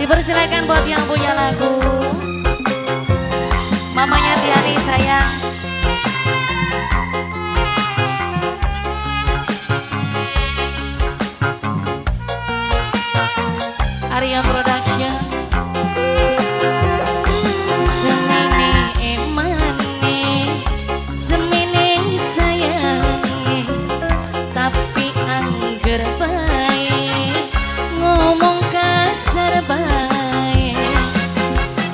Dipersilakan buat yang punya lagu. Mamanya Tiani sayang. Arya Production. Semene emane, semene sayange, tapi angger bae ngomong kasar bae.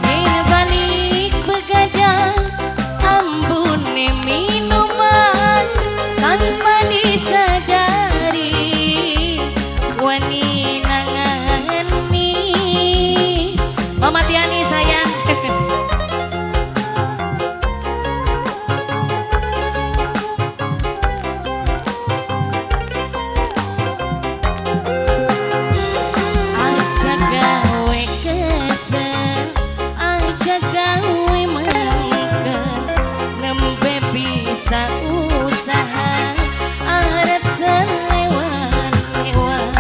Yen balik begadang ambune minuman tanpa disadari wani nangani. Mama Tiani sayang. Aja gawe kesel, aja gawe mangkel, nembe bisa usaha arep selewan-lewan.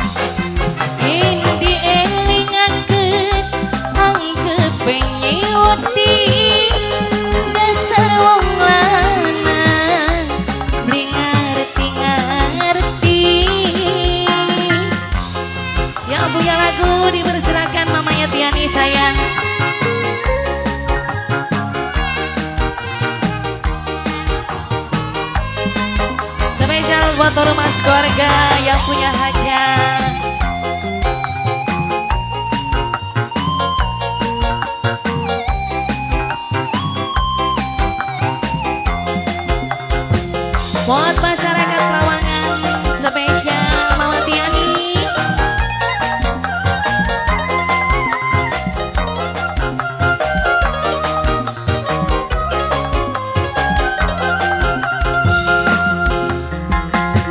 Yen dielingaken anggepe nyewoti, dasar wong lanang beli ngerti-ngerti. Yang punya lagu dipersilakan mamanya Tiani sayang. Spesial buat rumah keluarga yang punya hajat. Buat masyarakat Trawangan, spesial Mama Tiani.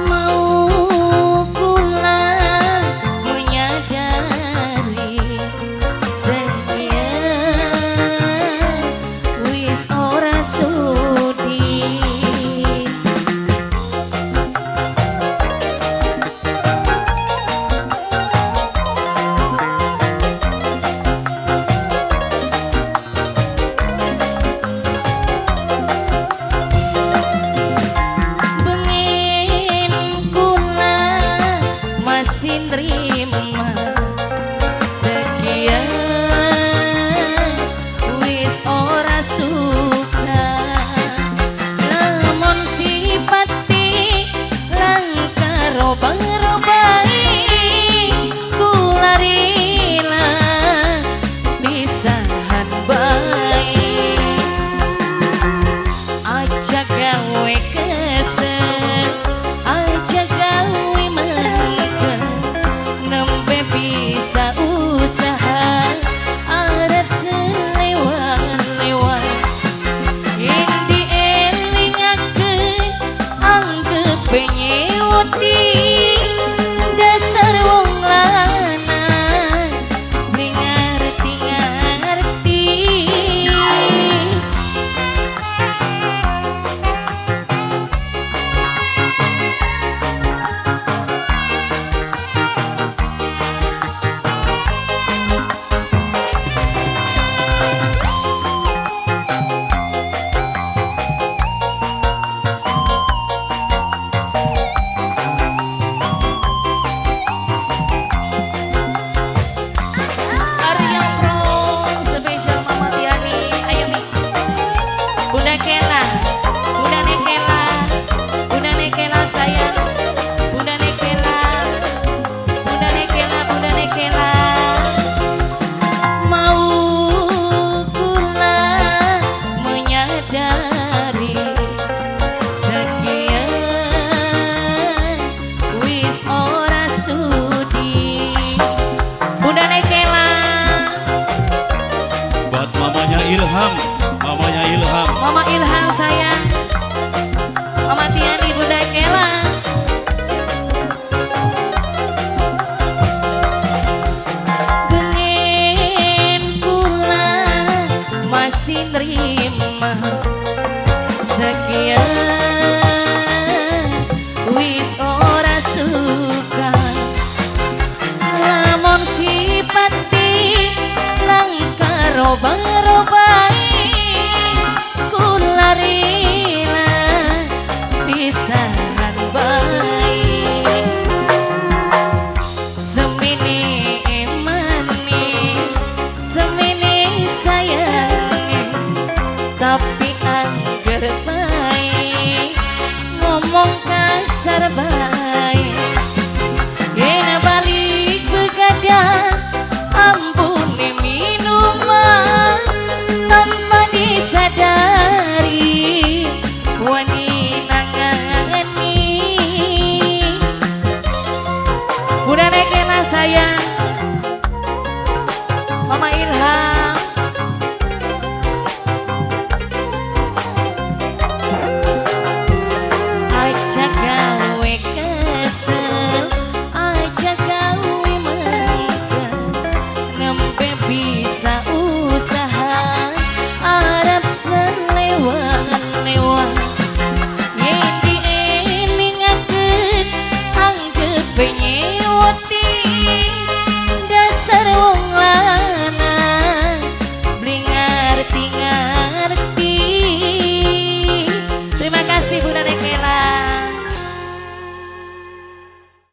Mau pulang menyadari sekian wis ora sudi. sabar bae. Kena balik begadang, ampun minuman tanpa disadari wani nangani. Udah nekena sayang Mama Ilham. Aja gawe kesel, aja gawe mangkel, nembe bisa